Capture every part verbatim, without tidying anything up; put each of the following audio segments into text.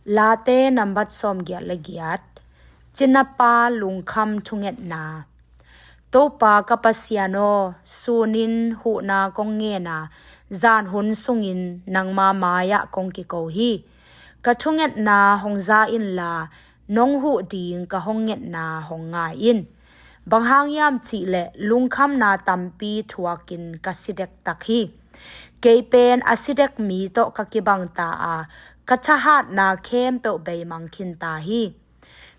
Late nambat sawmgiat le giat. Cinapa lungkham thungetna. Topa ka Pasian aw, sunin huhna kong ngen a, zan hun sungin nangma mai-ah kong kiko hi. Ka thungetna hong za inla, nong huh ding ka hong ngetna hong ngai in. Bang hang hiam cihleh lungkhamna tampi thuakin ka si dektak hi. Kei pen a si dek mi tawh ka kibang ta a, ka thahatna khempeuh beimang khin ta hi.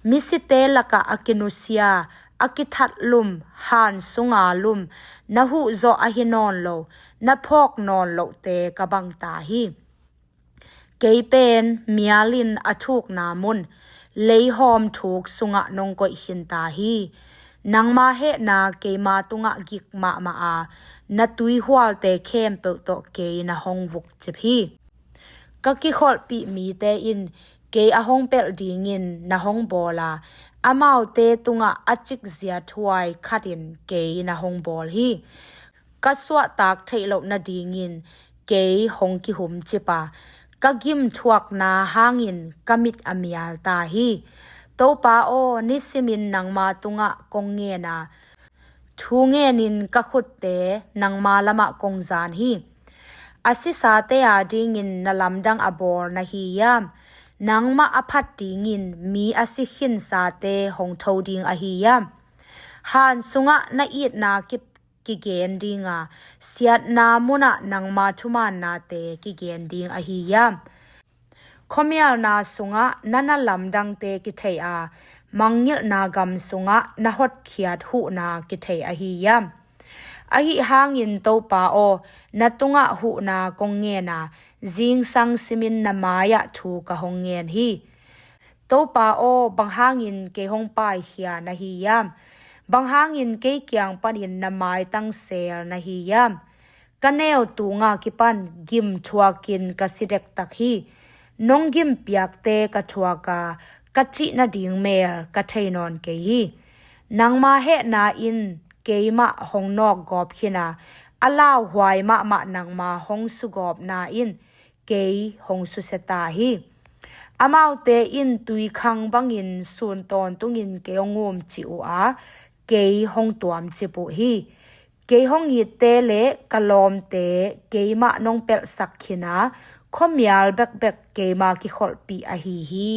Misite lakah a kinusia, a kithatlum, han sunga lum, na huh zawh ahi nawn lo, na phawk nawn lohte ka bang ta hi. Kei pen mial in a thukna mun, leihawm thuk sungah nong koih khin ta hi. Nangma hehna keima tungah gik mahmah a, na tuihualte khempeuh tawh kei na hong vukcip hi. Ka kikholhpih mite in kei a hong pelh dingin na hong bawl a, amaute tungah a cikzia thuai khatin kei na hong bawl hi. Ka suahtak theih loh nadingin kei hong kihumcip a, ka gimthuakna hangin ka mit a mial ta hi. Topa aw, nisimin nangma tungah kong ngen a, thu ngenin ka khutte nangma lamah kong zan hi. A sisate adingin na lamdang a bawl na hi hiam? Nangmah a phat dingin mi a si khinsate hong tho ding ahi hiam? Han sungah na itna kip kigen dinga, siatna munah nangma thumannate kigen ding ahi hiam? Khuamialna sungah na na lamdangte kithei a, mangngilhna gam sungah na hotkhiat huhna kithei ahi hiam? Ahi hangin Topa aw, na tungah huhna kong ngen a, zingsang simin na mai-ah thu ka hong ngen hi. Topa aw, bang hangin kei hong paikhia na hi hiam? Bang hangin kei kiang panin na maitang sel na hi hiam? Ka neu tunga kipan gimthuakin ka si dektak hi. Nong gimpiakte ka thuak a, ka cih nading mel ka thei nawn kei hi. Nangma hehna in keimah hong nawkgawp khin a, a lauhuai mahmah nangma hong sugawpna in kei hong susia ta hi. Amaute in tuikhang bangin sun tawntungin kei hong umcih uh a, kei hong tuamcip uh hi. Kei hong itte le ka lawmte keimah nong pelhsak khin a, khuamial bekbek keima kikholhpih ahi hi.